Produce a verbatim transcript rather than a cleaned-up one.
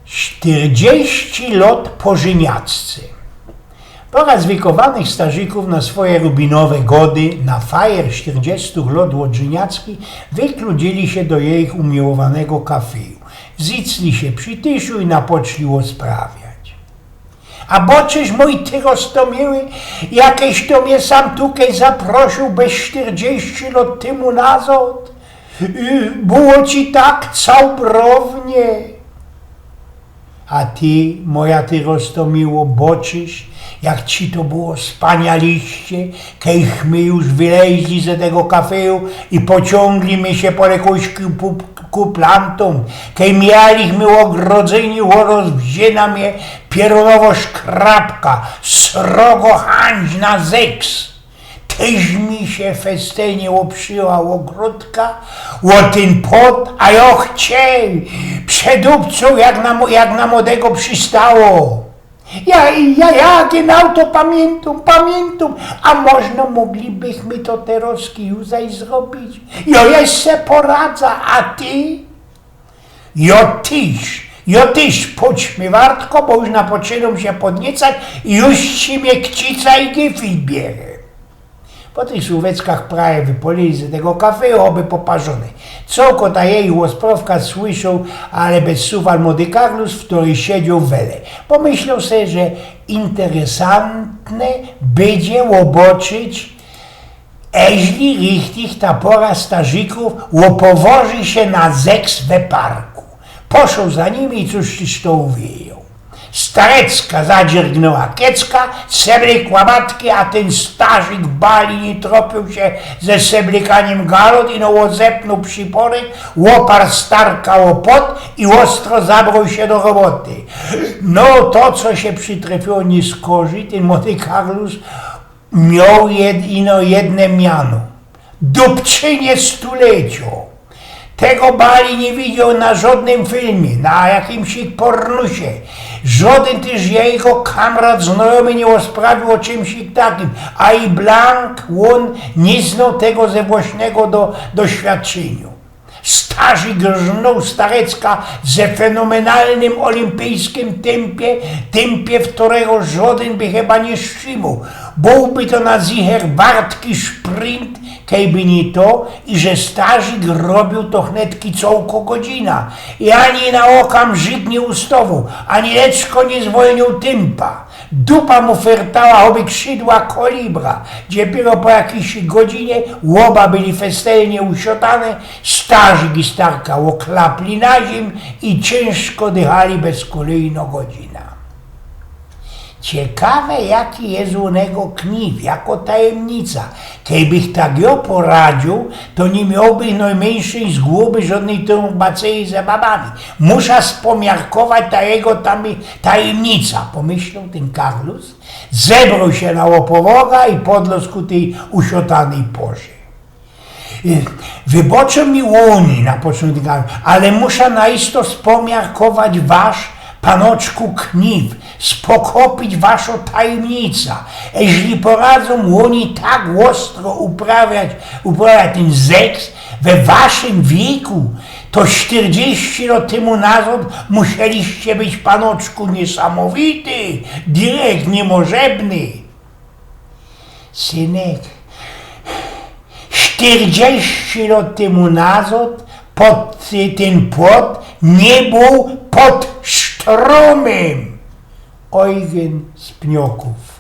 Sztyrdziści lot po rzyniacce. Pora zwiekowanych starzikōw na swoje rubinowe gody, na fajer sztyrdziestu lot ôdrzyniacki, wykludzili sie do jejich umiłowanego kafeju. Zycli sie przi tyszu i napoczli ôsprawiać. A boczysz, mōj ty roztōmiły, jakeś to mie sam tukej zaprosiōł bez sztyrdzieści lot tymu nazod? Y, było ci tak całbrownie. A ty, moja ty roztōmiło, boczysz, jak ci to było spanialiście, kejś my już wyleźli ze tego kafeju i pociōngli my sie po jakoś ku-, ku-, kuplantōm, kej miałich my ôgrodzenie, ôrozwzie na mie pierōnowo szkrapka, srogo hańź na zeks. Tyż mi sie festelnie ôprzyła ôgrodka, ô tyn płot, a jo chcioł przedupcuł jak na, mo- jak na młodego przystało. Ja, ja, ja, genau to pamiętōm, pamiętōm. A można moglibychmy to terozki już zaś zrobić? Jo jeszcze poradzę, a ty? Jo tyż, jo tyż, puść mi wartko, bo już napoczynōm sie podniecać i już ci mie kcica i gefit bierze. Po tych słoweckach prawie wypolili z tego kafe, ôby poparzōne. Co ko ta jej ôsprowka słyszoł, ale bez suwal młody Karlus, w której siedzioł wele. Pomyśloł se, że interesantne bydzie ôboczyć, eźli richtig ta pora starzikōw ôpowoży sie na zeks we parku. Poszoł za nimi i cōż tyż to uwiejoł. Starecka zadziergnōła kecka, seblik łabatki, a tyn starzik bali niy tropiōł sie ze seblikanim galot, ino ôzepnōł prziporek, ôparł starka ô płot i ôstro zabroł sie do roboty. No to, co sie przitrefiyło niyskorzij, tyn młody Karlus mioł jed- ino jedne miano. Dupczynie stulecio. Tego bali niy widzioł na żodnym filmie, na jakimś pornusie. Żodyn tyż jego kamrat znajōmy niy ôsprawiōł ô czymś takim, a i blank ôn niy znoł tego ze własnego do- doświadczyniu. Starzik rznōł starecka ze fenomenalnym olimpijskim tympie, tympie, w którego żodyn by chyba niy strzimoł. Bōłby to na zicher wartki sprint, kejby niy to, iże starzik robiył to hnetki cołko godzina i ani na ôkam Żid niy ustowoł, ani leczko niy zwolniōł tympa. Dupa mu fertała, ôby krzidła kolibra. Dopiyro po jakijś godzinie ôba byli festelnie usiotane, starzik i starka ôklapli na zym i ciynżko dychali bezkolyjno godzina. Ciekawe, jaki je u niego kniw, jako tajymnica. Kejbych tak jo poradziōł, to niy miołbych nojmyńszyj z głowy żodnyj trōmbacyje ze babami. Musza spomiarkować ta jego tam tajymnica, pomyśloł tyn Karlus, zebroł sie na ôpowoga i podlōz ku tyj usiotanej porze. Y, wyboczōm mi ôni na poczōntku, ale musza na isto spomiarkować wasz, panoczku, kniw, spokopić waszŏ tajymnica. Eźli poradzōm ôni tak ôstro uprawiać, uprawiać tyn zeks we waszym wieku, to sztyrdziści lot tymu nazod musieliście być, panoczku, niysamowity, direkt niymożebny. Synek, sztyrdziści lot tymu nazod pod, tyn płot niy bōł pod sztrōmym. Ojgyn z Pniokōw.